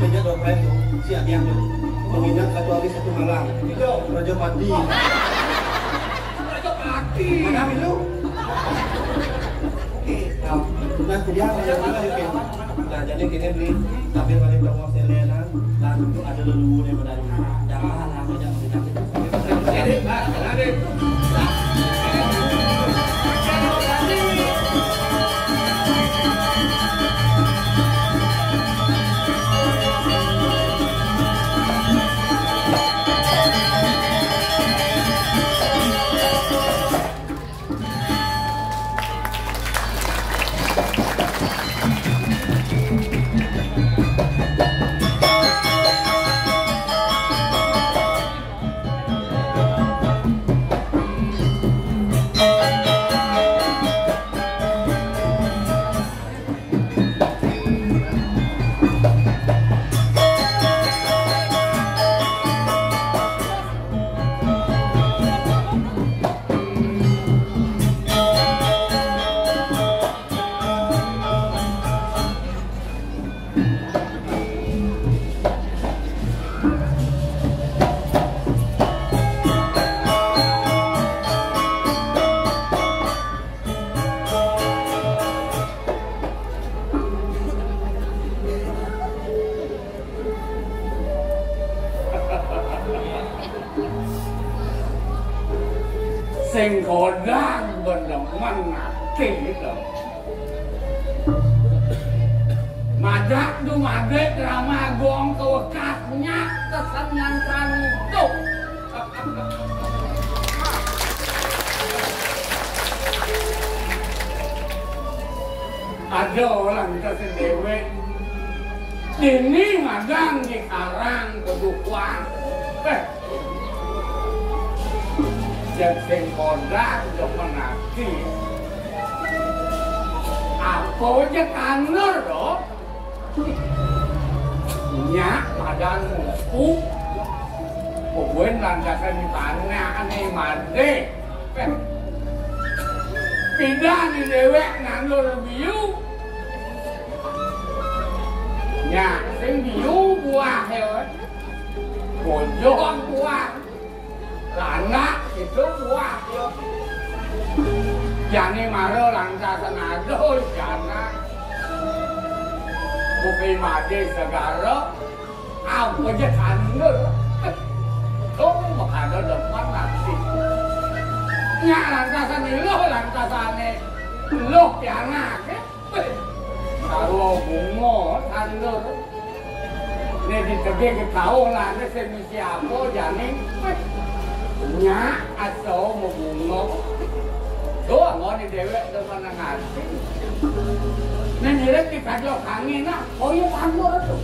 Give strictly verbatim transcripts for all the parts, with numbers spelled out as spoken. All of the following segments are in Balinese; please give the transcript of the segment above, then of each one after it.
Banyak dong, Pak, itu. Si Adian tuh. Menginap satu hari satu malam. Itu Raja Pati. Raja Pati. Mana itu? Nah, jadi apa ya? Nah, jadi gini, Bli. Tapi balik ke Selena, dan itu ada dulu nih, benar. Jangan lama, jangan. Sing godang benemen ati gitu. Majak dumadé drama gong kawékas nyak kesenangan itu. Ada orang kasih déwék. Dini magang di karang kedukuan. Eh. Jek sing kodak demen ati. Apa aja kanur, loh? Nyak madan mupu. Kubuin lantasan di tanah nih, madé. Pidan di déwék nandur biu. Nyak sing biu buah ya. Bojong buah. Landak itu buah ya. Jani mara lantasan aduh jana. Bukai madé segara. Apa aja tandur. Tuh, makanya depan nanti. Nyak lantasan iluh, lantasané. Iluh pianak, ya. Karo bunga tandur. Né ditegé ketahuan, né sing misi apa, jani. Nyak, aso mau bunga. Tuh, mau di déwék depan nanti. Né nyirik di kajok angin, nah. Oh iya, tandur tuh.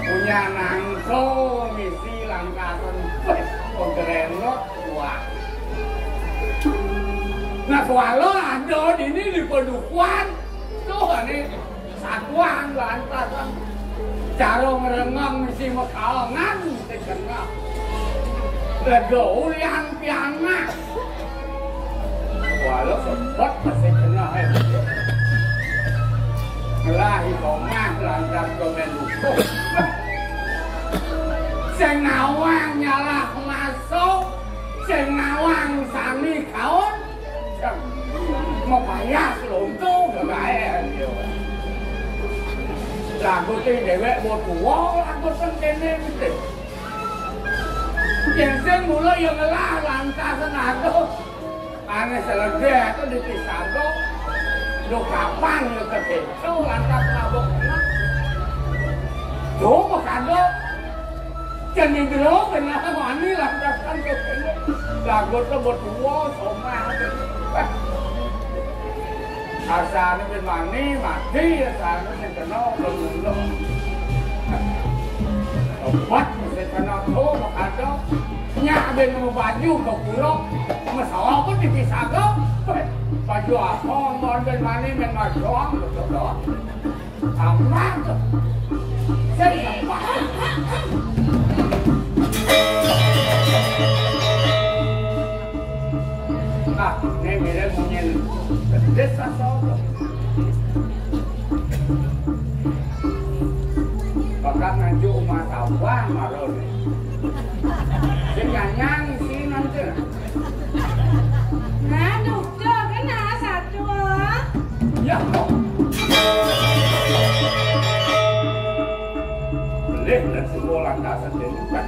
Punya nangso misi langkasan pegrenot wah. Nah, kuala ada dini di pedukuan. Tuh, ini Sakuan lantasan cara ngrengeng misi mekaongan mesti kena. Lega ulian pianak. Walau sebet mesti kena, eh. Ngelahi omah lantas komen dukuh. Sing nawang nyalah masuk, sing nawang sami kaon. Mapayas lonto gagaén yo. Lagu sing déwék mau tuwa, lagu sing kéné gitu. Yén sing mula ya ngelah lantas senado. Ané seledé aku dipisago. Lo kapan yo keteco lantas mabok kena. Tuh, makado. Jani dulu kenapa wani lantasan kok kene. Lagu tuh buat dua, somah. Asane ben wani, mati, asane sing kena, belum. Obat, sing kena, tuh, makado. Nyak ben mau baju, ke pulau. Masalah pun dipisah, kok. Baju apa, mau ben wani, men majuang, betul, doang. Aman tuh. Saya Né mirip monyét gedé sapa? Bakat nganjuk umah sawah marone. Sing nyanyang isi nanti. Nah, duh, duh, kena satu. Ya, kok. Boleh, dan semua lantasan dia juga.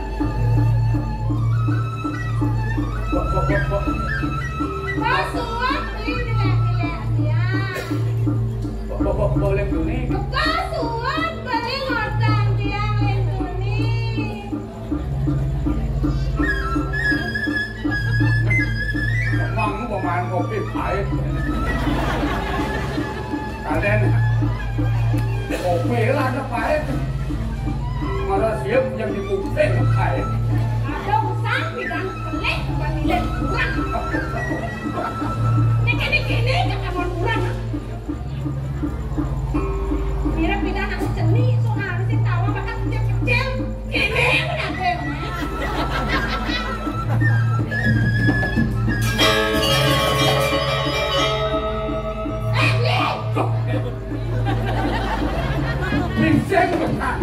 Kok, kok, kok, kok. Kok suwet beli nilai-nilai dia. Kok, kok, kok, boleh beli. Kok suwet beli ngortan dia lintuni. Emang pemain kopi pahit. Kalian kopi lah ada pahit. Malah siap yang dipuping pahit. Ada usah bilang pelik, bukan lihat kurang. Ini kan ini, ini kan kurang. Mira pindah anak seni, soalnya si tawa bakal kecil-kecil. Ini udah ada. Eh, Li! Bisa, Kang.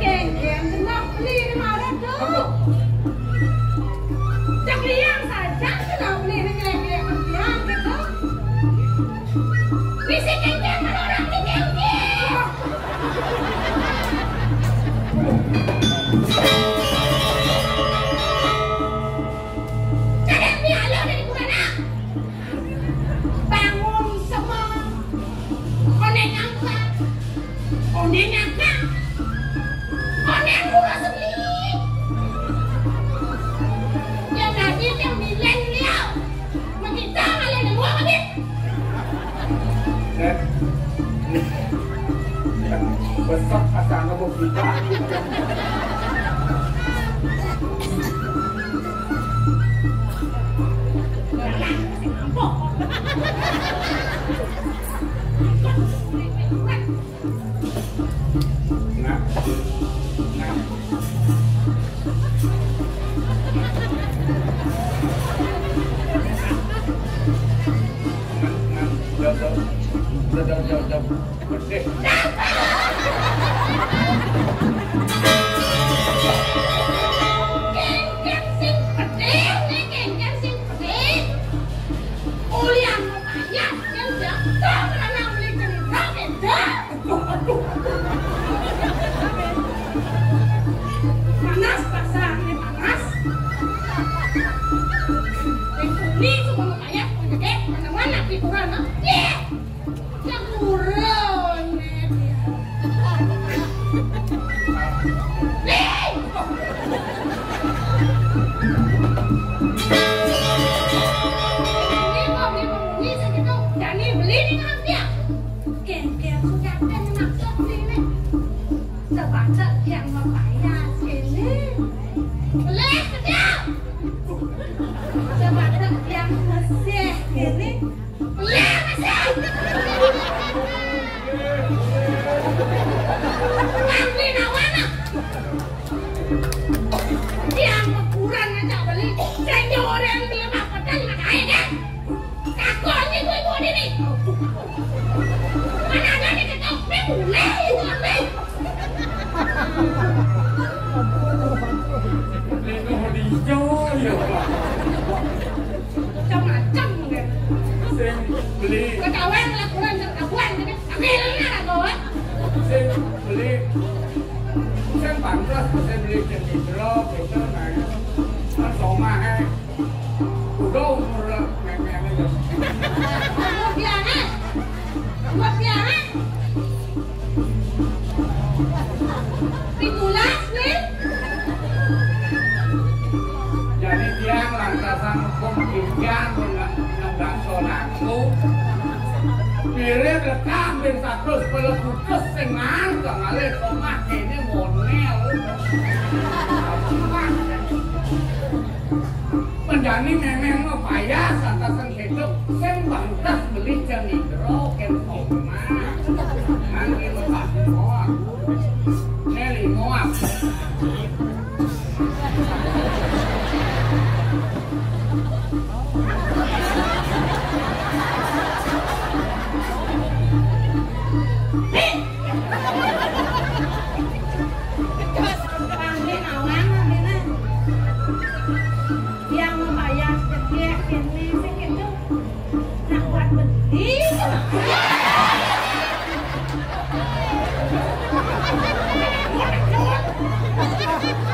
Geng-geng, kenapa Li ini marah tuh? Cek liang saja, kenapa Li ini ngelek-ngelek kerjaan gitu? Bisi geng-geng, orang ini geng-geng. Kadang dia lo dari kurang. Bangun semua. Oneng angkat. Oneng angkat. Oneng ulah sebeli. Yang hadir yang milenial. Makita kalian semua hadir. Eh. Besok asal ngebuk kita. Nah, nah. Nah, nah. Jauh, jauh. Jauh, jauh, jauh, jauh. Kengkeng sing pedih, nih kengkeng sing pedih. Ulian payah, yang jatuh karena beli cerita beda. Aduh, aduh. Panas pasar ini panas. Yang kuning semua payah, pakai mana-mana pikiran, ah. Iya. Yang kurang, nih, dia. Nih! Ini mau beli penghuni segitu, jadi beli nih, Kang, dia. Geng-geng sudah ada yang maksud beli nih. Sebanyak yang membayar sini. Beli, kerja. Sebanyak yang ngasih sini. Lah, masih. Ngambil nawana. Yang ukuran aja beli. Saya orang beli apa tadi, makanya kan. Takut ibu-ibu ini. Mana ada di ketok, mulai itu, mulai. Lino hijau ya, Pak. Macam-macam mungkin. Sing beli. Ketahuan laporan terkabuan, jadi ambil lah, kawan. Sing beli. Sing pantes, sing beli jadi bro, gitu, nah, ya. Kan somah, eh. Udah umur méméné ya. Umur pianak. Umur pianak. Pitulas, Lin. Jadi tiang lantasan hukum tiang nang bakso naku. Mirip lekah bin satus pelekutus sing nang kali somah kéné monel. Menjani mémé mah payah santasan hidup sing pantes beli cenindro kén omah. Nang limo bakor. Né limo apa?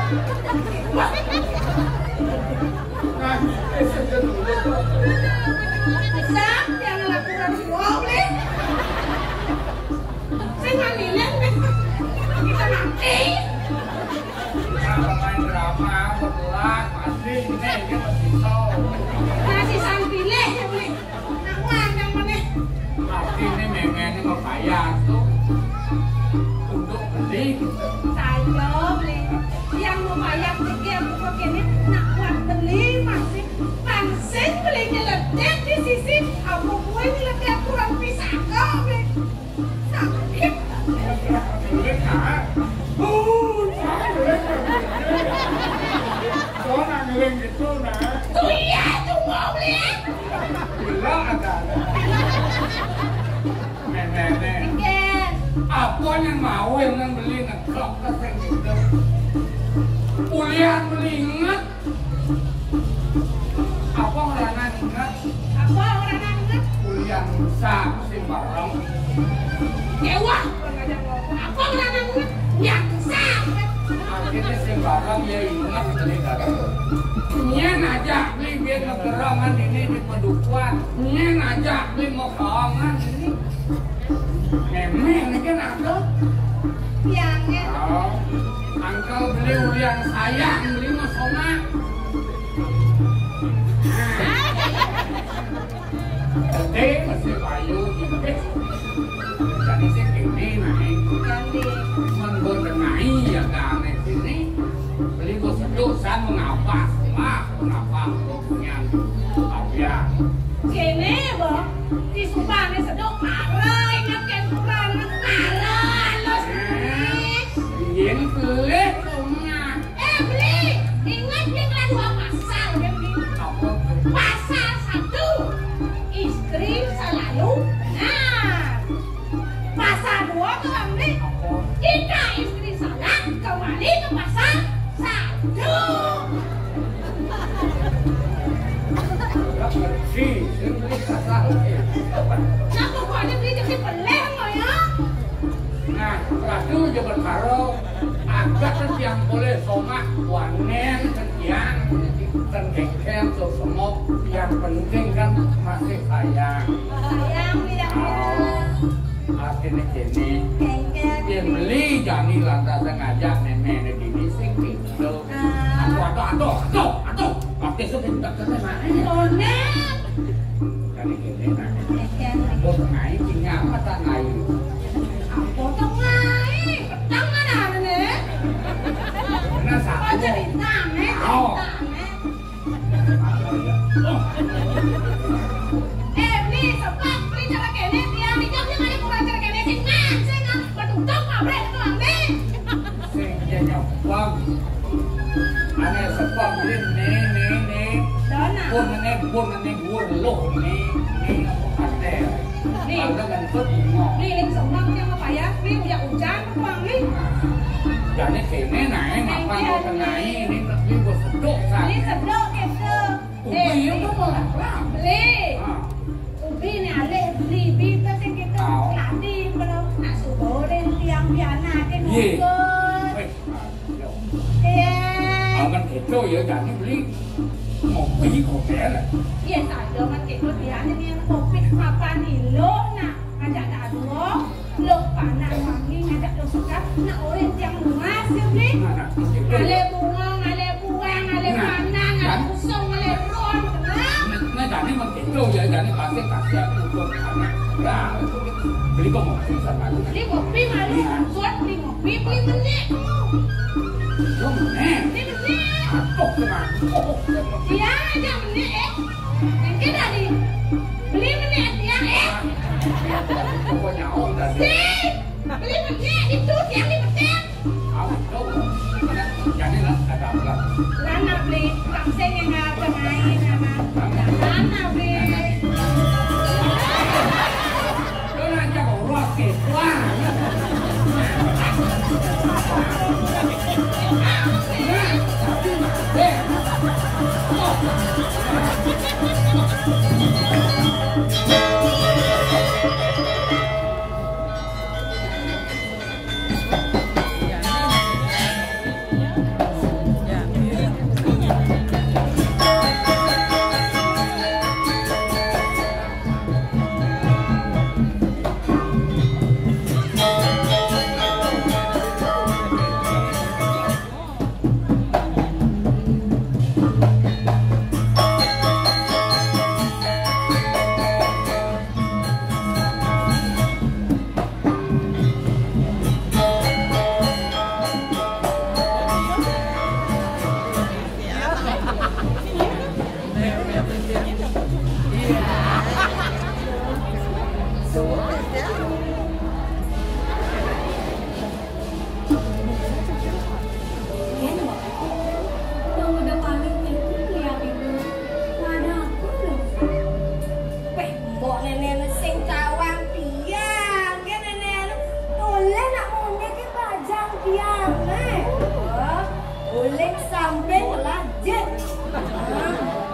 Nah, eh, saja dulu. Sap, jangan laporan semua, boleh? Saya nggak nilai, kita mati. Nah, pemain drama, betulan, pasti ini, ini masih tahu. Nah, si Santi, leh, ya, boleh. Nah, wah, yang mana? Pasti ini mémé ini mau bayar tuh. Untuk beli. Saya beli. Yang mau bayar tiket buku ini, nak buat beli masih. Pansing beli nyeledet di sisi, aku kue nyeledet kurang bisa kok, beli. Sakit. Beli, nah. Uh, sakit. Soalnya ngeling gitu, nah. Tuh iya, tuh mau beli. Gila ada. Nenek. Apa yang mau yang beli ngeklok ke sing gitu? Kuliah beli inget. Apa orang inget? Apa orang inget? Kuliah sing bareng. Dewa, apa orang inget? Yang sah. Akhirnya sing bareng ya inget beli bareng. Nyén aja beli biar ngegerongan ini di pedukuhan. Nyén aja beli mau kawangan ini. Mémé ini kan ada. Yang. Oh, angkel beli ulian sayang beli mau somak. Gedé masih payu, gitu. Jadi sih gini, nah. Mén boten ngai ya, kane sini. Beli kok seduk, san mengapa? Wah, mengapa? Punya. Apa ya? Kene, Bang. Disupane seduk, mara inget kan kurang, mara halus. Yen beli rumah. Eh, beli. Ingat, beli kelas dua pasal, ya, beli. Apa? Pasal satu, istri selalu benar. Pasal dua tuh, Bang, beli. Apa? Jika istri salah, kembali ke pasal satu. Lah, ngerti, sing beli pasal. Nah, pokoknya beli jadi peleh, kok, ya. Nah, ratu aja berkaro, agak kan tiang boleh somah, wanen, kan tiang, kan kengkeng, so semok, yang penting kan masih sayang. Sayang, ya. Oh, artinya gini, kengkeng. Yang beli jani lantas ngajak nenek gini sih, gitu. Ah. Aduh, aduh, aduh, aduh, aduh. Pakai sudah tidak kena, nah, ini. Konek. Kali gini, nah. Kengkeng. Bos ngai, tinggal mata ngai. Apa tuh ngai? Pedang mana ada nih? Nah, satu. Oh, cerita, nih, oh, cerita, nih. Oh. Eh, beli, sepak, beli cara kene, tiang di jam yang ada kurang cara kene, sing nang, sing nang, betutup pabrik itu, ambil. Sing dia nyepok. Ane sepok, beli, nih, nih, nih. Dona. Pun ini, pun ini, gue loh, nih, nih, ada. Nih. Ada kan, gue bingung. Nih, ling semang, dia mau payah, nih, udah hujan, tuang, nih. Jadi kene, nah, eh, mapan mau kenai, ini, tapi gue sedok, kan. Ini sedok, gitu. Ubi itu malah. Beli. Ah. Ubi ni alih beli, bi tu sing kita. Au. Tadi belum nak suruh orang tiang piana ke. Ye. Nunggu. Weh. Ye. Aman gitu ya, jadi beli ngopi kopi lah. Ye, saya man gitu dia ni yang kopi apa ni lo nak ajak dah dua. Lok panak wangi ngajak lok sekap, nak orang tiang luas, ya, Bli? Ngalih bunga, ngalih buang, ngalih panak, ngalih usung, ngalih ron, kenal? Nah, nah, jadi begitu, ya, jadi pasti kasih aku untuk anak. Nah, itu beli kok mau sama aku. Beli kopi malu, iya. Buat beli kopi, beli menik kamu. Lu menik? Beli menik. Aduh, kenapa? Oh, iya, aja menik, eh. Mungkin dari beli menik, ya, eh. Pokoknya, oh, udah. Si! Beli menyek itu tiang di mesin. Awas, tuh. Jadi lah, ada apa? Lana beli, langsing yang ada main, sama. Lana beli. Lu ngajak orang ke tuan.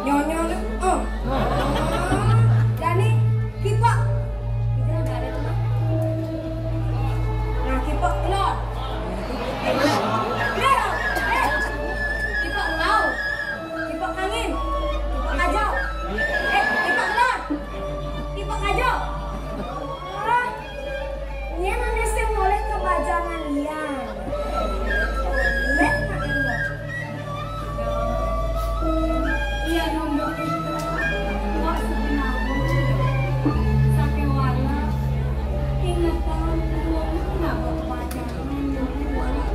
Nyonya ni, eh. Jani, kipok. Itu ada, ada tu, Mak. Nah, kipok keluar. Keluar. Eh, kipok kau. Kipok angin. Kipok kajo. Eh, kipok keluar. Kipok kajo. Ah, ini mana sing boleh kebajangan lian. Boleh, Mak, ya, Mak? Iya, nunduk itu. Wak sebenarnya. Sakewala. Ingetan, nunduk nabok pajangan, nunduk wala.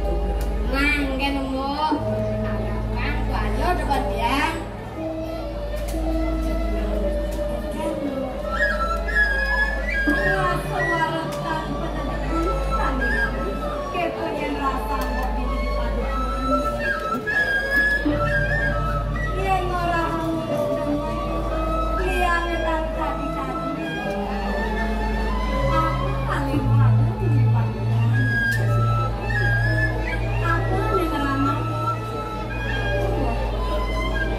Nang, kan, Mbok. Ada kan, wala depan tiang.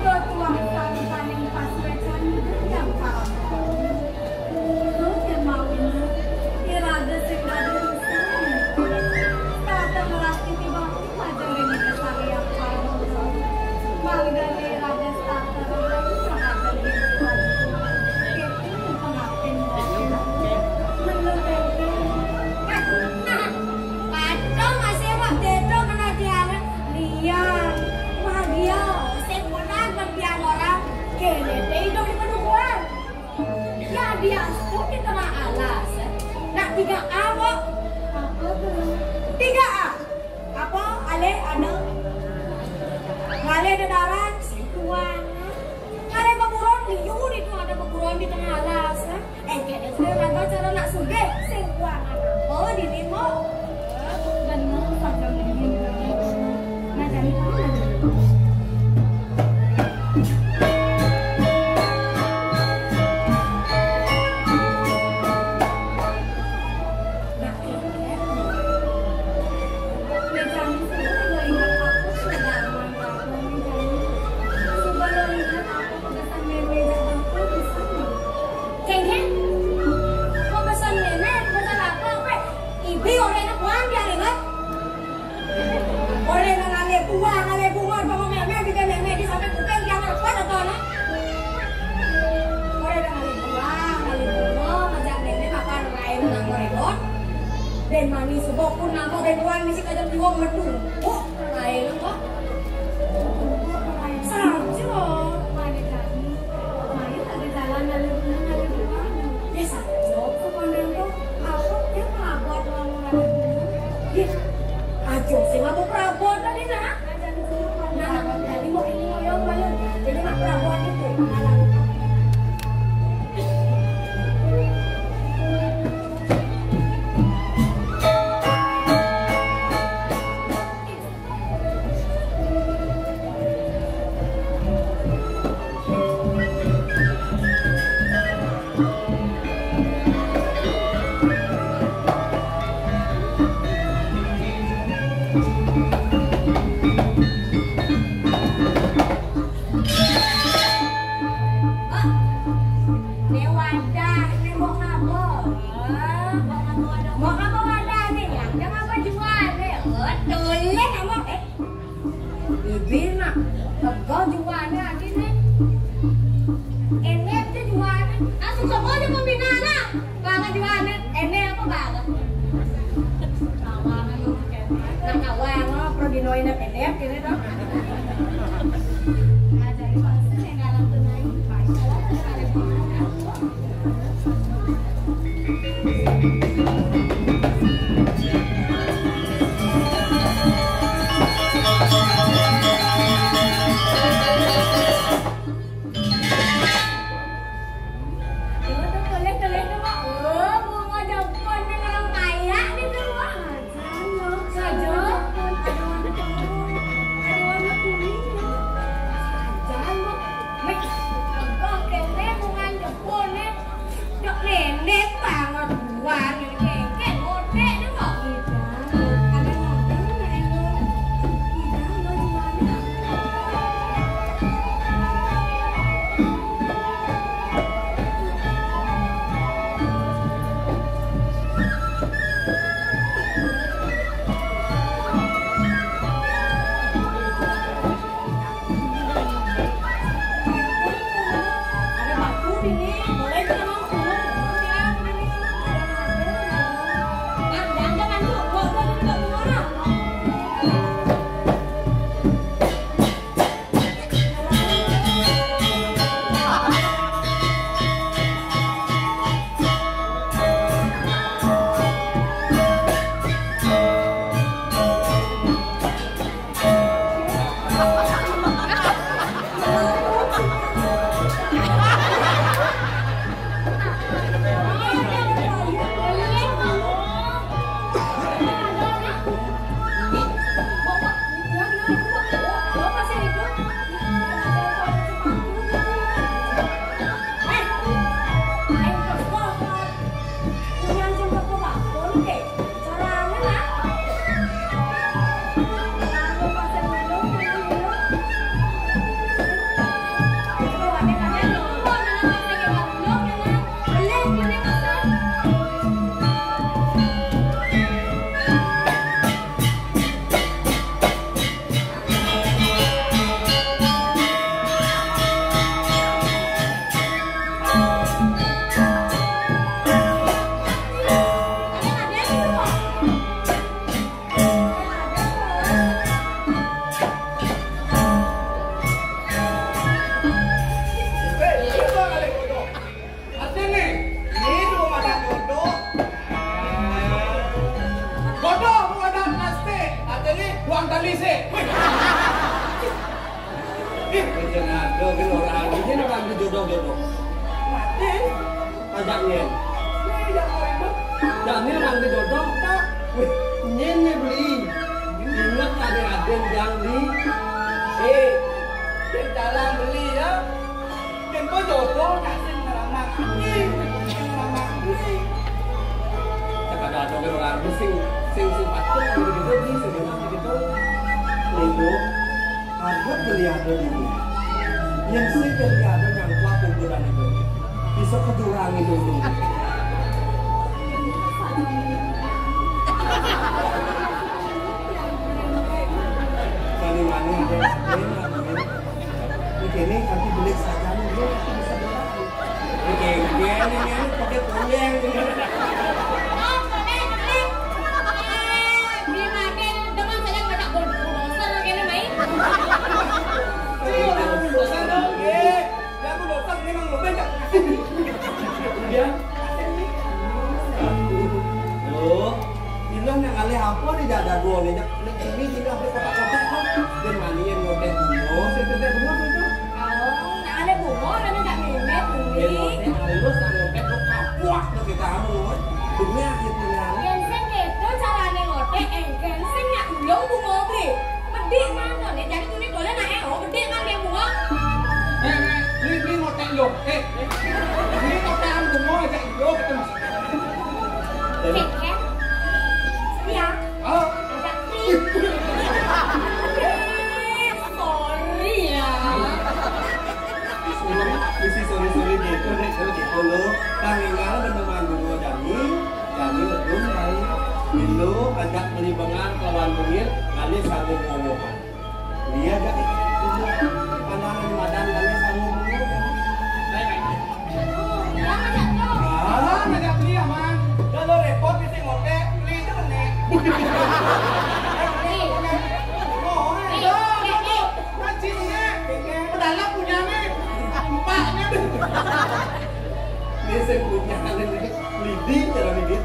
Ketua Sangkaning Pasuecan Gendang Karang. Nuhun yen mawinah, iraga sing rada rusak. Tata ngeras titibaku majeng ring Ida Sang Hyang Parama. Mangda iraga setata rahayu rahajeng ring Tuhan. Keto pangaptin mawinah. Menu tempe. Nah, kato masih, Pak, beda kena diaran. Lian, Madia, sing pernah berpian orang, kene te hidup di pedukuhan. Ya, dia pun di tengah alas. Nak tiga A, Mbok. Apa tu? Tiga A. Apa? Alih, ada. Ngalih dedaran, sing kuangan. Ngalih beburon, liu di tu ada beburon di tengah alas. Eh, kene sudah rantau cara nak sugih, sing kuangan apa dini, Mbok? Bener, saja mungkin. Nah, jadi mana? Kengkeng, kok pesan nenek, pesan apa? Weh, ibi orang nak pulang dia lewat. Orang nak ngalih buah, ngalih bunga, apa mau meme, tiga meme, di sampai kuping, dia ngelepon atau anak? Orang nak ngalih buah, ngalih bunga, ngajak nenek makan lain nak merepot. Dan manis, sebab pun nama dan tuan mesti kajak jual metu. Oh, lain apa? Saja. Mana jadi? Main ada jalan lalu bunga, lalu bunga. Ya, saja. Sepanjang tu, aku dia pelabot lalu lalu bunga. Ya, aja sih, aku pelabot tadi, nak. Nah, jadi mau ini, mau yang mana? Jadi nak pelabot itu. Ini wadah, ini mau apa? Mau apa wadah ini ya? Yang apa jual nih? Oh, tulis kamu. Eh, Bibi nak tega jualnya lagi nih. Ini aja jualnya. Ah, suka aja pembinaan. Banget jualnya. Ini apa banget? Nah, kawan, lo pergi noin pendek ini tuh. Nah, jadi pasti saya nggak langsung naik. Yo, gini orang, ini orang di jodoh-jodoh. Mati. Ajak nyen. Ini yang mau ribut. Jani orang di jodoh. Wih, nyen nih beli. Ingat tadi Raden yang di. Eh, kita jalan beli ya. Tempo jodoh nak sing ngeramak. Ih, sing ngeramak. Ih. Cakap ada orang sing, sing, sing patut gitu, gitu, sing gitu. Itu. Ada beli ada dulu. Yang sih beli ada yang kuat kuburan itu. Bisa ke jurang itu dulu. Dari mana ada yang ada? Ini kayaknya nanti beli saja nih, dia nanti bisa berapa? Oke, gue ini, ini pakai punya ini. Iya, dosa dong, ye. Ya, aku dosa, ini emang lo banyak. Iya. Tuh, bilang yang alih apa nih, jak dago nih, jak. Ini gini, apa kotak-kotak kok. Dia manian ngotek bunga, saya kerja bunga tuh, tuh. Oh, nak ada bunga, ada jak mimit, Umi. Dia ngotek halus, nak ngotek kok kapuak tuh kita anu. Bunga gitu ya. Yen sing gitu carane ngotek, engken sing nak gulung bunga, Bli. Bedik kan, to, nek jane tuni dolen nak, eh, oh, bedik kan yang bunga. Eh, eh, ini, ini ngotek lo. Eh, ini ngotek bunga aja lo, kita masuk. Cek, ya. Iya. Oh. Ajak, Bli. Eh, sorry ya. Mesti sorry-sorry gitu, nek, kalau gitu lo. Kang Ingal udah mandu lo, Dani. Dani udah mulai. Bilo ajak beli bengar kawan bengir, kali sanggup ngomong. Iya, ajak itu. Pandangan di madan kali sanggup ngomong. Aduh, jangan jatuh. Ah, ajak beli aman. Kalau repot, bisa ngotek, beli itu nek. Beli. Oh, eh. Beli, beli, beli. Rajin, ya. Pedalak punya, nih. Empaknya. Dia sing punya kali ini. Lidi, cara lidi.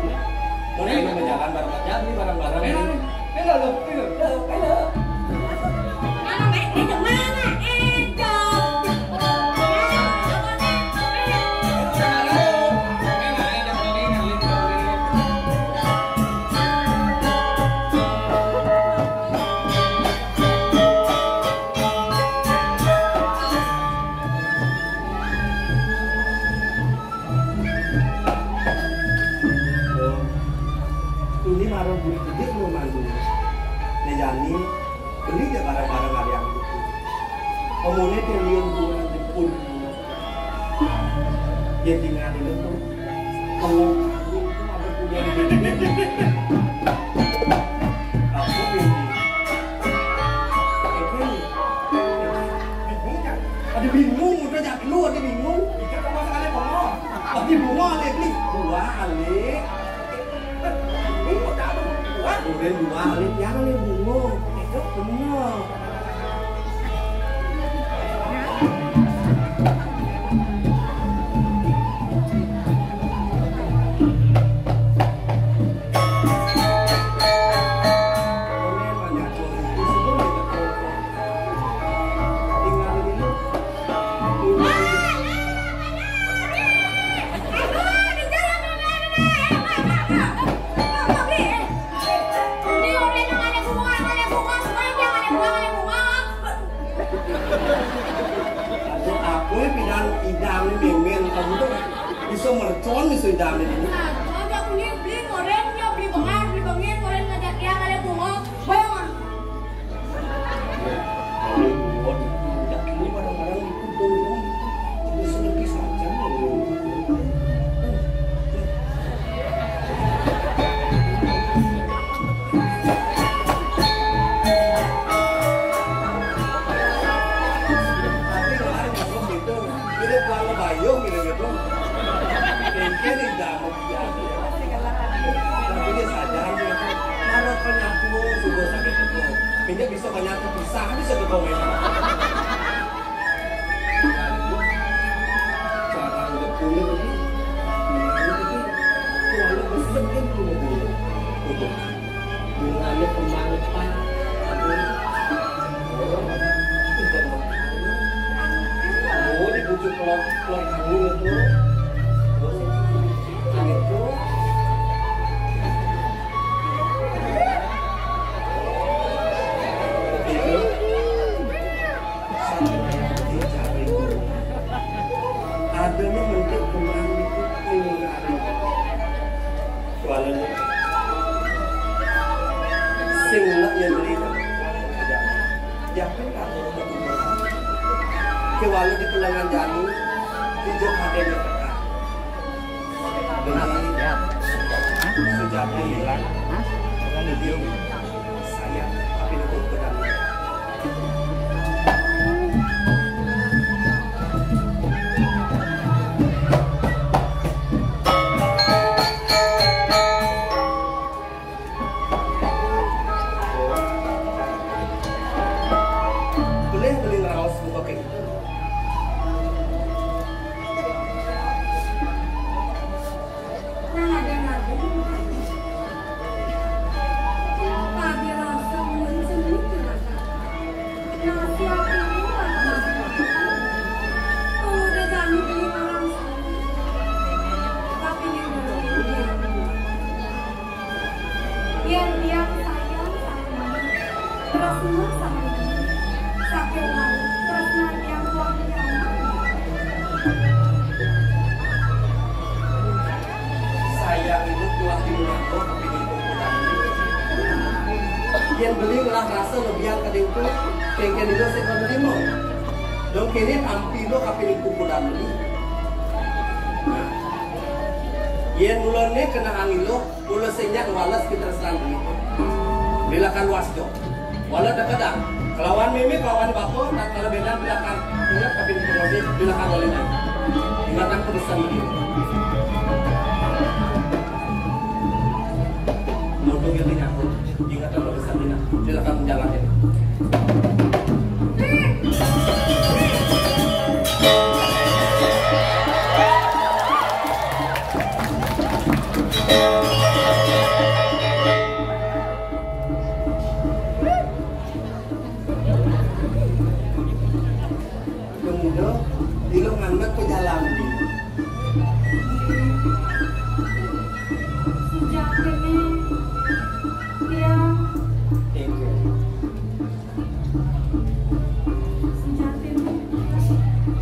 Mau nih, mau jalan bareng aja, beli barang-barang. Enak nih. Enak loh, enak. Enak, enak. Anak naik, naik kemana? Edo. Tuni marang buri gedhe lo mandu. Ne jani beli je barang-barang ari yang itu. Omone triliun kurang jepun. Ya tinggal dulu tuh. Kalau aku tuh ada punya gedhe. Aku ini. Oke. Bingung kan? Ada bingung, udah jak lu ada bingung. Itu kan masalahnya bengong. Lagi bunga, lagi beli dua kali. Bunga tak ada bunga. Udah dua kali, jangan nih bunga. Itu bener. Aku pilihan idam ini, men, kamu tuh bisa mercon, bisa idam ini. Nah, kalau aku nih beli ngoren, ya beli bengar, beli bengir, ngoren ngajak dia kali bunga, bayang. Kalau bunga itu, ya ini barang-barang itu dong, bisa lebih saja. Tapi kalau masuk gitu, jadi kalau bayung gitu gitu. Mungkin tidak mau. Tapi dia sadar dia tuh, kalau penyatu sudah sakit itu. Dia bisa banyak pisah, bisa ke komen. Cara udah punya lagi. Nah, itu tuh, kalau besar kan punya dulu. Udah. Bunganya kembang, Pak. Aduh. Oh, itu kembang. Loh, loh, anu itu. Anu itu. Itu. Ada nih mentik kemang itu. Ini ada. Kuala. Sing nak nyembeli. Yakin tak? Kuala di pelengan jani, tujuh ada yang tekan. Benar. Sejati hilang. Jadi, saya, tapi itu benar. Boleh beli raos muka kayak gitu. Nah, ada lagi. Tadi rasa belum sembuh, nasi aku ini. Kalau udah jadi beli orang, tapi ini udah. Yén tiyang sayang sareng manuk, tresna sareng manuk. Saking manuk, tresna tiyang kuwat sareng manuk. Sayang ibu kuwat di rumah kok, tapi di rumah. Yén beli ngelah rasa lebihan kadéngku, kéngkén ibu sing kon terima. Dong kéné tampi lo, tapi di rumah beli. Nah, yén mulane kena angin lo, Mula sing nyak ngwales pitresnan. Bilakan wasta. Wala tekedang. Kelawan mimi, kelawan bapa, tak kala beda bilakan. Ingat tapi promosi, bilakan oleh. Ingatan pesan begini. Mutu kita nyakut. Ingatan pesan ini. Bilakan jalan ini. Pemuda, di lo nganggep pejalan. Sejatiné, dia. Thank you. Sejatiné.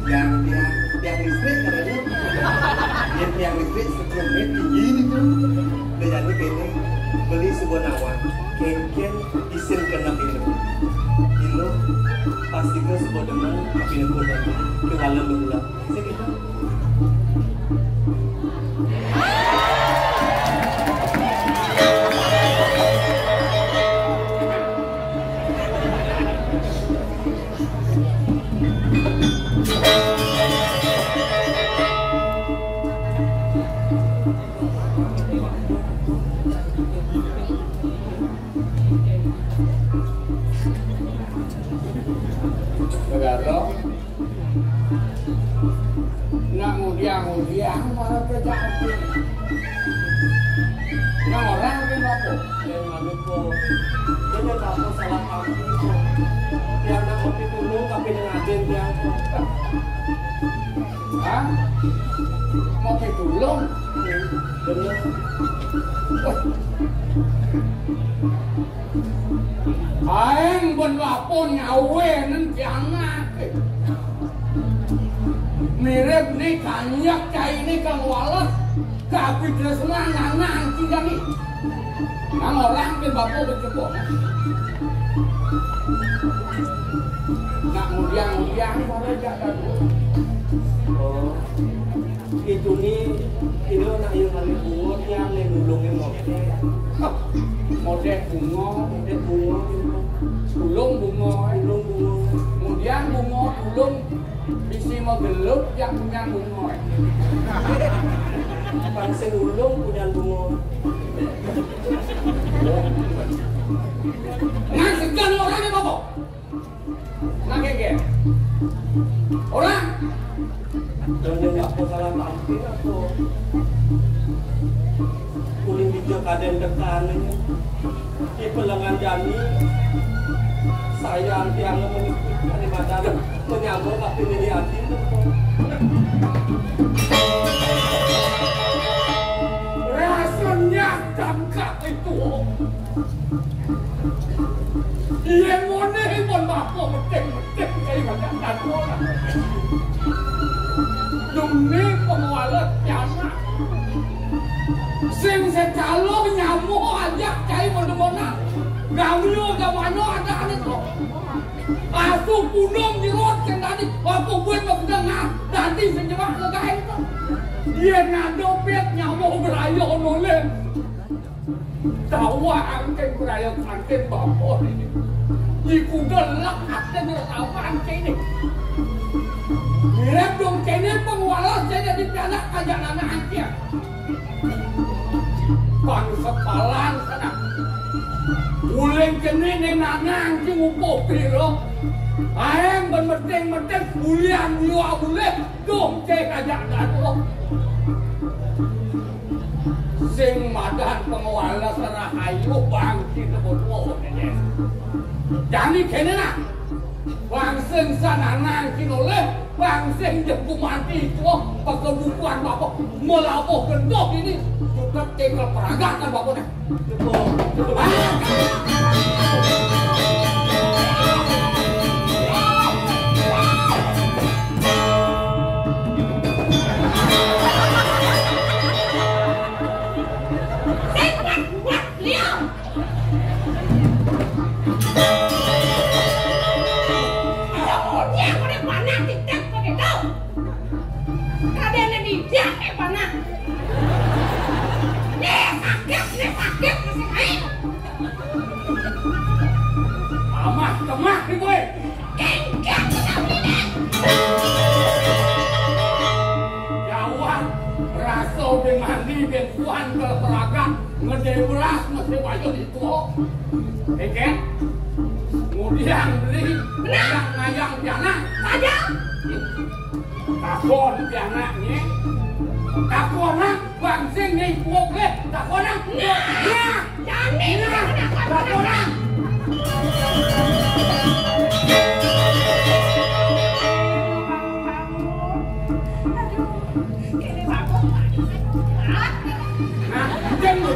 Yang tiang, tiang listrik katanya. Dia tiang listrik sebelumnya tinggi gitu. Dia jadi kene beli sebuah nawa. Kéngkén isin kena ilu. Ilu pasti ke sebuah demen, tapi ilu ke dalam berulang. Sini. Negara. Nak ngudiang-ngudiang malah terjadi. Nah, orang ke apa? Yang anu kok. Dia tak apa salah paham kok. Dia nak kopi tulung tapi dengan aden dia kok. Hah? Mau pitulung? Bener. Aing ben lapo nyawenen kianak. Mirip ni kanyak cai ni kang wales. Tapi tresna nanang tinggal ni. Nang orang ke bapo becebok. Nak ngudiang-ngudiang baru jaga dulu. Oh. Itu ni, ini nak yang hari bunga, yang ni nulungnya model. Model bunga, model bunga. Tulung bunga, tulung bunga. Kemudian bunga, tulung bisi magelut yang punya bunga. Bang sing ulung punya bunga. Nah, segan orangnya apa? Nah, kayak gini. Orang. Dan yang nggak salah tampil atau kuning bijak ada yang dekan ini. Di pelengan jani, saya anti angin menyebut kalimantan menyambung tapi ini hati itu. Demi pengwales pianak. Sing sekalo nyamo ajak cai bedemonan. Gamyo jamano ada ane to. Asu punung jerot sing tadi, apa buat mau dengar, tadi sing jebak legai to. Dia ngadopet nyamo berayo noleh. Tawa angkeng beraya kantin bapa ini. Iku gelak angkeng bertawa angkeng ini. Mirip dong kene pengualas saya jadi pianak kajak nana angkeng. Bang sepalan sana. Uling kene ne nana angkeng upo piro. Aeng bermeting-meting ulian liwa ulih. Duh, cek aja datuh. Sing madan penguala rahayu bangkit kebon wong ini. Jani kene nah. Bang sing sananang kinoleh, bang sing jengku mati itu, pakai bukuan apa, melabuh gendoh ini, juga tinggal peragakan bapak nah. Kadene bijak, eh, panah. Nih, sakit, nih, sakit, masih main. Amah, temah nih, boy. Kengkang, tetap ini. Jawab, rasa udah mandi, ben tuan ke peragat, ngedebras, masih bayar itu. Kengkang, kemudian beli, ngayang-ngayang, pianak. Saja. Takon pianaknye. Takon nang, bang sing nih, puok leh. Takon nang. Nah. Nah. Jani. Nah. Takon nang. Aduh, ini bagus. Nah, jeng lu.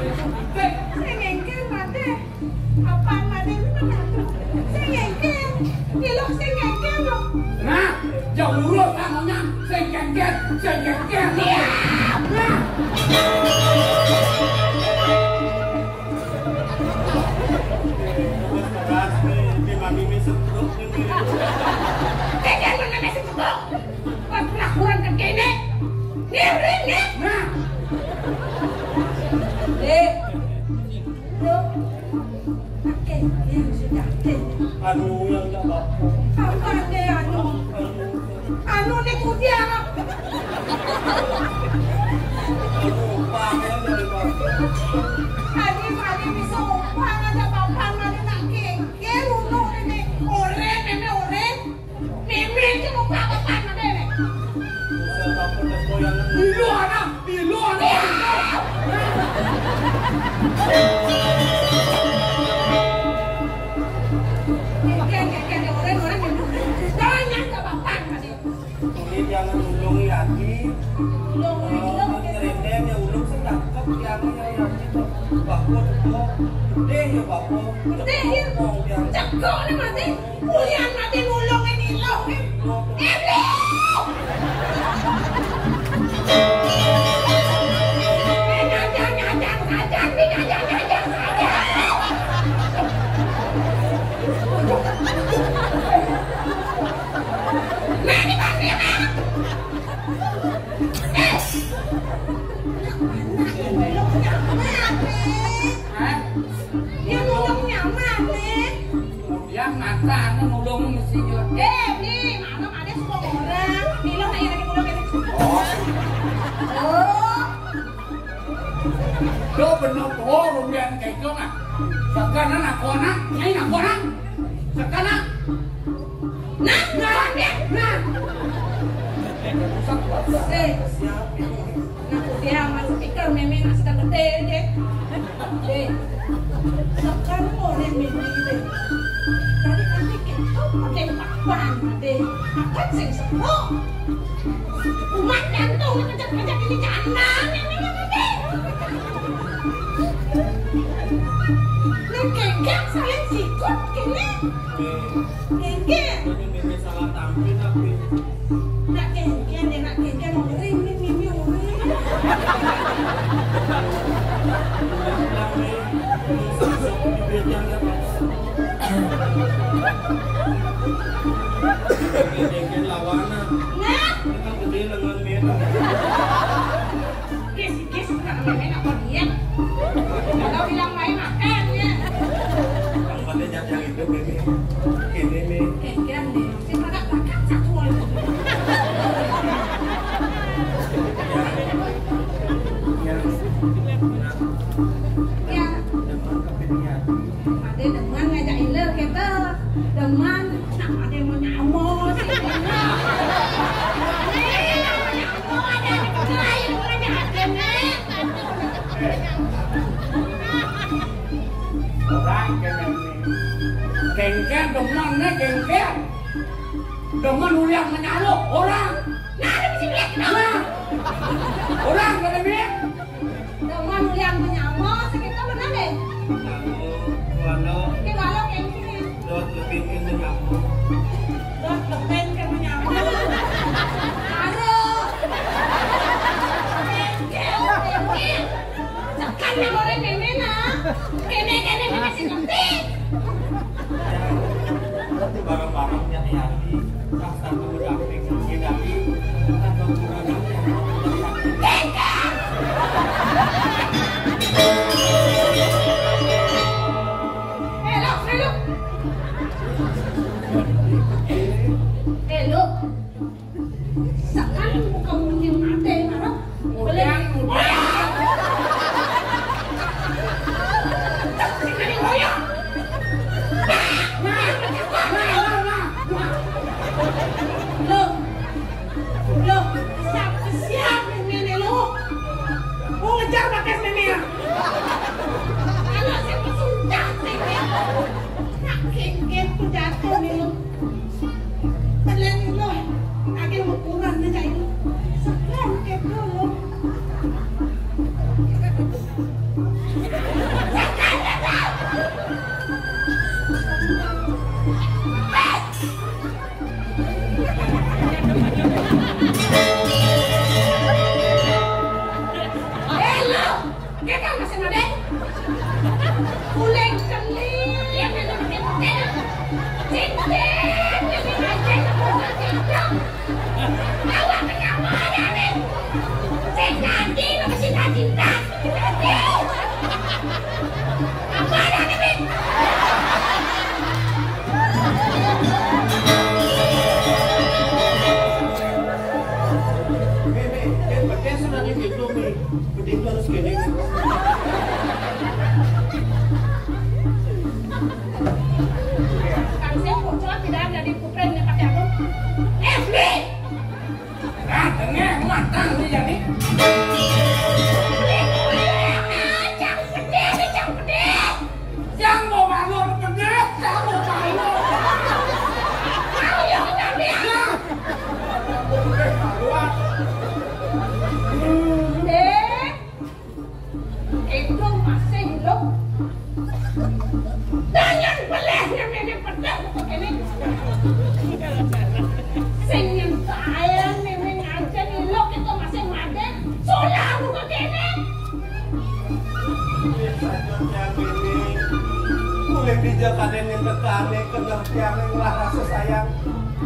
Sing engke mate. Apaan mate ini mah? Sing engke. Di lu sing engke lu. Nah, jauh urut kamunya. Sing engke, sing engke. Iya. Nah. Bos keras nih, ini mami nih setruk nih. Kagak lu namanya setruk. Pas pernah kurang ke kene. Nih, nih, nih. Nah. Eh. Lu. Oke, ya sudah. Oke. Anu yang tak apa. Apa deh anu? Anu nih kudiang. Anu, Pak, yang dari Pak. Tadi, tadi bisa umpan aja papan, tadi nak geger, unu ini. Oren, meme oren. Meme itu mau apa, Pak, tadi nih? Buset, apa deh, kok yang Ilu anak, ilu anak. Geger, geger, oren, oren, meme. Jangan ke papan, tadi. Ini jangan ulung lagi. Ulung, ulung. Ngerendeng ya ulung sing cakep ya, ya, ya, gitu. Bapak tuh gede ya bapak. Gede ya. Cekok nih mati. Ulian mati nulungin ilung. Eh, Bli! Eh, ngajar, ngajar, ngajar, nih, ngajar, ngajar, ngajar. Nah, ini pasti, Bang. Eh! Hah? Dia nulung nyaman, nih. Yang makan, nulung mesti juga. Eh, Bli, malam ada semua orang. Bilang aja lagi nulung ini. Oh. Oh. Lo bener tuh, rumpian keco nah. Sekarang aku anak, ini aku anak. Sekarang. Nah, nah, nah, nah. Eh, nah, dia masuk ikan, meme masuk ke gede, deh. Deh. Sekarang orang meme, deh. Tadi kan dikit, tuh, pakai papan, deh. Akan sing sepuluh. Umat jantung ngejak-ngejak ini jangan, ini apa deh? Lu kengkeng saling sikut kene. Kengkeng. Ini salah tampil apa Nak kéngkén, nak kéngkén, mau ngering nih, mimi, mau ngering. Kéngkén lawanan. Nah. Ini kan gedé lengan merah. Kis, kis, nak mémé nak diet. Kalau bilang lain makan ya. Tempatnya jajang itu, Mimi. Ini nih. Kéngkén deh. Sing pada makan satu aja. Ya. Ya. Ya. Demen kepingin. Ade demen ngajak ilé kéto. Demen, nak ade mau nyamo sih. Ade mau nyamo, ade lain ngajak ade, Nek. Orang kéngkén. Kéngkén demen, Nek, kéngkén. Demen ulian menyaluk orang. Nah, ada bisi duit. Nah. Orang kada duit. Demen ulian menyamo, segitu bener deh. Nyamo, walo. Oke, walo kayak gini. Dot lebih ke menyamo. Dot lebih ke menyamo. Aduh. Kéngkén, kéngkén. Tekan yang orang kéné nah. Kéné, kéné, kéné sing ngerti. Barang-barangnya nih, Adi. Nah, satu udah fix, ini Adi. Bukan kekurangan yang mau kita sakit. Eh, Luk, eh, Luk. Eh, Luk. Sekarang bukan mungkin ada yang harap. Udah, udah. Ini loyang. Nah, nah, nah, nah, nah. Loh, loh, siapa, siapa ini, loh? Mau ngejar pakai sini ya? Kalau saya pesuncak sini. Nak kéngkén tuh jatuh nih, loh. Tenang, loh. Akhir mau kurang nih, cai. Sekarang kayak dulu. Eh, lo! Kita masih ada. Uleng keli, ya, memang kita. Cincin, ya, kita. Awak kenapa ada, Min? Sing nanti, lo mesti nanti, Min. Apa ada, Min? Mimi, yang penting sudah di situ, Mi. Penting itu harus gini. Kan saya bocor tidak ada di kupingnya pakai apa? Eh, Mi! Nah, tengah matang ni jadi. Cang pedih, cang pedih. Cang mau bangun pedih, cang mau bangun. Mau ya, kita biasa. Eh, Itu masih hidup. Dengan belehnya mémé pedang kok kéné. Sing nyentayang mémé ngajak ilok itu masih madé. Solah kok kéné. Mulai dijak ada yang tekané, kena tiang yang lah rasa sayang.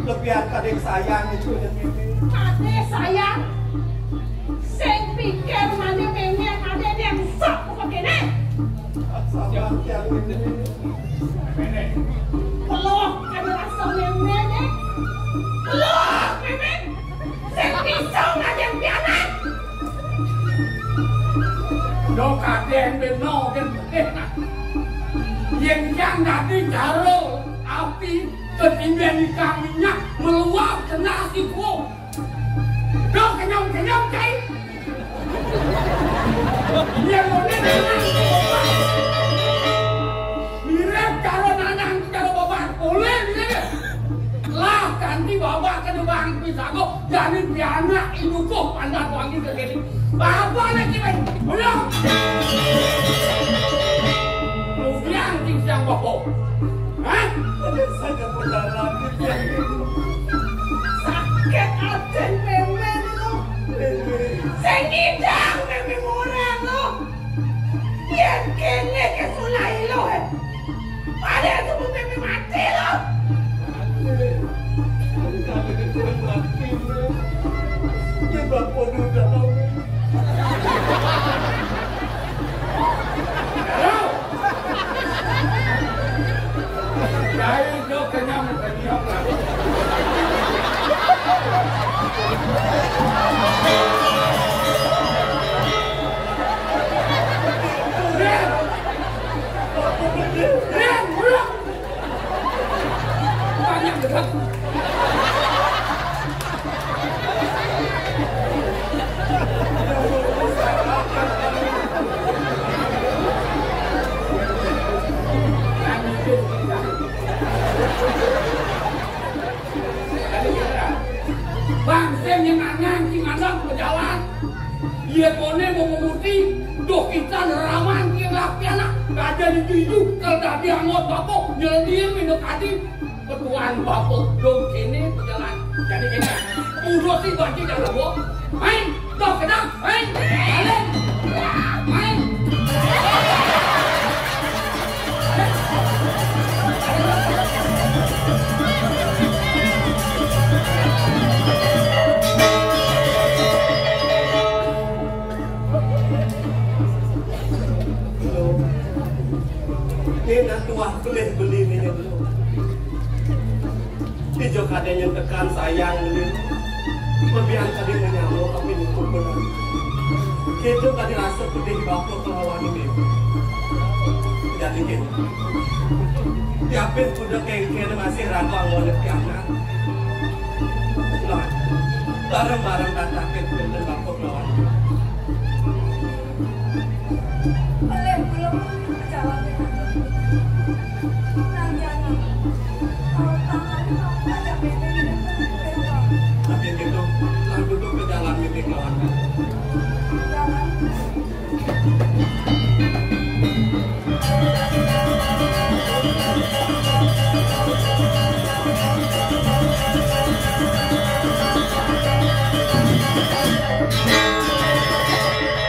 Lebihan kadé sayang itu yang ini. Kadé sayang. Sing pikir mane mémé ade yang sop kok kéné. Sabar, Tiang Ini. Peluk, ada rasa mémé, deh. Peluk, mémé. Sing pisau, ada yang pianak. Dok, ada yang beno, kan. Yén yang dadi jaro api, ketimbang ikan minyak, meluap kena siku. Dong kenyong-kenyong, cai. Iya, ngene, ngene. Mirip karo nanang, karo babah. Boleh, mirip. Lah, ganti babah ke depan pisago, jadi pianak ibu kok pandat wangi ke kene. Apa lagi, men? Belum. Lu biang, cing, siang bobo. Hah? Saya punya lagi, ya. Idang meme ngorang lo. Yen kene ke sulai lo, eh. Pada sebut meme mati lo. Yen bapakmu udah tahu. Dari jok kenyang, kenyang. Ren! Ren, ulang! Banyak berat. Bang, sing nyenangan, sing ngadang pejalan. Iya kone mau memuti, doh kita neraman, dia rapi anak. Kada itu-itu, kalau dah dia ngot bapak, nyeledihin minum tadi. Ketuaan bapak, dong kene pejalan. Jadi kene, udah sih bagi dalam gua. Main, doh kena, main, balik, main. Ini nak tuah pelih beli ni je belum. Ijo kadén nyentekan sayang beli. Lebihan tadi menyambut tapi nyukup benar. Kita tadi rasa pedih bapa kelawan ini. Jadi gini. Yapin kuda kengkir masih ragu anggon pianak. Nah, bareng-bareng tatakin pinten bapa kelawan. Pelih belum.